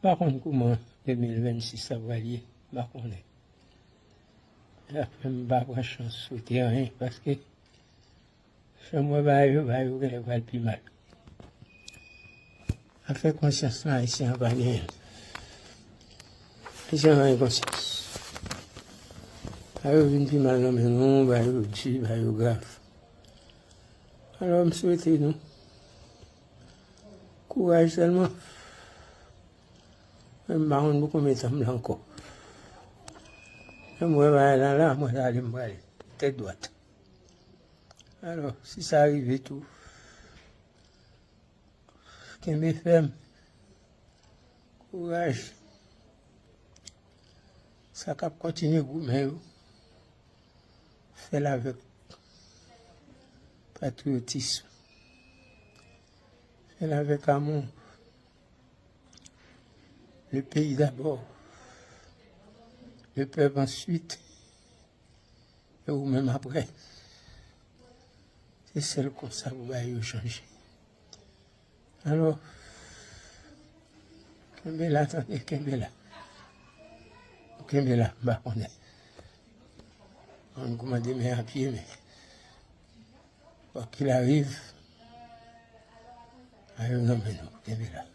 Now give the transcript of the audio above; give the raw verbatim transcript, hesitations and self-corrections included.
pa konn kouman de mil vennsis la pral ye, m pa konnen. Sa fè m pa pran chans swete anyen, paske jan m wè bagay yo, bagay yo genlè pral pi mal. Afè konsyans lan, Ayisyen an pa genyen l. Ayisyen an pa gen konsyans. Bagay yo vin pi mal nan men nou, bagay yo di, bagay yo grav. Alò, m swete nou kouraj sèlman. Men m pa konn pou konbyen tan m la ankò. Lè m wè bagay la la, mwen ale, m prale tèt dwat. Alò, si sa rive tou, kenbe fèm. Kouraj. Sa k ap kontinye goumen yo, fè l avèk patriyotism. Fè l avèk amou. Le pays d'abord. Le peuple ensuite. E ou menm apre. Se sèl konsa pou bagay yo chanje. Alò, kenbe la, tande, kenbe la. Ou kenbe la, m pa konnen. Konn kouman demen ap ye, men quoi qu'il arrive, a yo nan men nou, kenbe la.